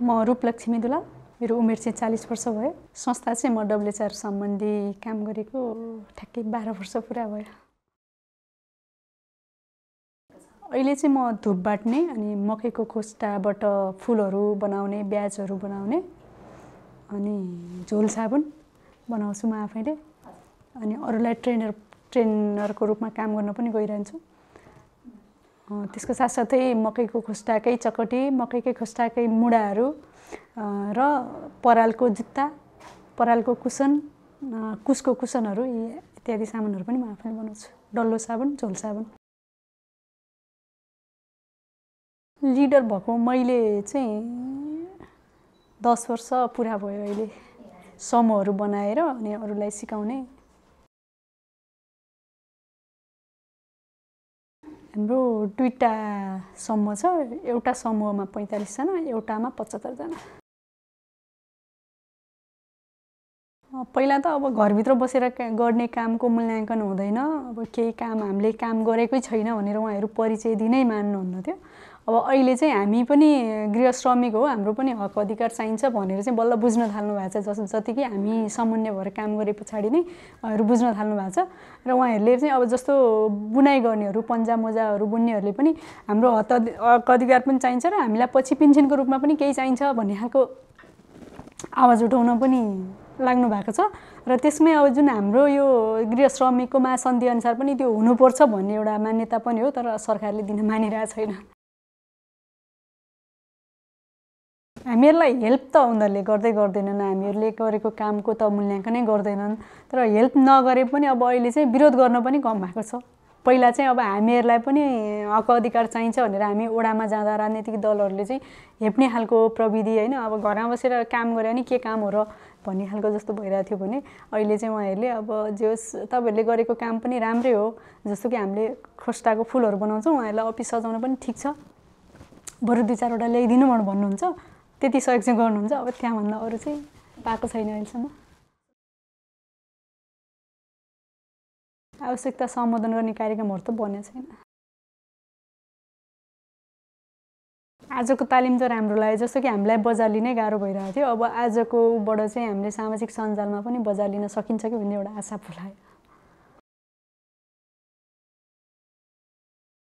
म रूपलक्ष्मी दुलाल, मेरो उमेर चाहिँ 40 वर्ष भयो। संस्था चाहिँ म डब्ल्युएचआर सम्बन्धी काम गरेको ठ्याक्कै 12 वर्ष पुरा भयो। अहिले चाहिँ म धुप बाट्ने अनि मकैको खोस्टाबाट फुलहरू बनाउने, ब्याजहरू बनाउने अनि झोल साबुन बनाउँछु म आफैले। अनि अरूलाई ट्रेनरको रूपमा काम गर्न पनि गइरहन्छु। त्यसको साथसाथै मकैको खोस्टाकै चकटी, मकैकै खोस्टाकै मुढाहरू र परालको जुत्ता, परालको कुसन, कुसको कुसनहरू इत्यादि सामानहरू पनि म आफैले बनाउँछु। डल्लो साबुन, झोल साबुन। लिडर भएको मैले चाहिँ 10 वर्ष पुरा भयो अहिले। समूहहरू बनाएर अनि अरूलाई सिकाउने। हाम्रो दुईटा समूह छ। एउटा समूहमा 45 जना, एउटामा 75 जना। पहिला त अब घरभित्र बसेर गर्ने कामको मूल्याङ्कन हुँदैन। अब केही काम हामीले काम गरेकै छैन भनेर उहाँहरू परिचय दिनै मान्नुहुन्न थियो। अब अहिले चाहिँ हामी पनि गृह श्रमिक हो, हाम्रो पनि हक अधिकार चाहिन्छ भनेर चाहिँ बल्ल बुझ्न थाल्नु भएको छ। जति कि हामी समन्वय भएर काम गरे पछाडि नै उहाँहरू बुझ्न थाल्नु भएको छ। र उहाँहरूले चाहिँ अब जस्तो बुनाइ गर्नेहरू, पन्जा मोजाहरू बुन्नेहरूले पनि हाम्रो हक अधिकार पनि चाहिन्छ र हामीलाई पछि पेन्सनको रूपमा पनि केही चाहिन्छ भन्ने खालको आवाज उठाउन पनि लाग्नु भएको छ। र त्यसमै अब जुन हाम्रो यो गृह श्रमिकको महासन्धि अनुसार पनि त्यो हुनुपर्छ भन्ने एउटा मान्यता पनि हो, तर सरकारले दिन मानिरहेको छैन। हामीहरूलाई हेल्प त उनीहरूले गर्दैनन्, हामीहरूले गरेको कामको त मूल्याङ्कनै गर्दैनन्। तर हेल्प नगरे पनि अब अहिले चाहिँ विरोध गर्न पनि कम भएको छ। पहिला चाहिँ अब हामीहरूलाई पनि हक अधिकार चाहिन्छ भनेर हामी ओडामा जाँदा राजनीतिक दलहरूले चाहिँ हेप्ने खालको प्रविधि होइन, अब घरमा बसेर काम गरे भने के काम हो र भन्ने खालको जस्तो भइरहेको थियो भने अहिले चाहिँ उहाँहरूले अब जे होस् तपाईँहरूले गरेको काम पनि राम्रै हो। जस्तो कि हामीले खोस्टाको फुलहरू बनाउँछौँ, उहाँहरूलाई अफिस सजाउन पनि ठिक छ, बरु 2-4वटा ल्याइदिनु भन्नुहुन्छ, त्यति सहयोग चाहिँ गर्नुहुन्छ। अब त्यहाँभन्दा अरू चाहिँ पाएको छैन अहिलेसम्म। आवश्यकता सम्बोधन गर्ने कार्यक्रमहरू त बनेको छैन। आजको तालिम त राम्रो लाग्यो। जस्तो कि हामीलाई बजार लिनै गाह्रो भइरहेको थियो, अब आजकोबाट चाहिँ हामीले सामाजिक सञ्जालमा पनि बजार लिन सकिन्छ कि भन्ने एउटा आशा फुलायो।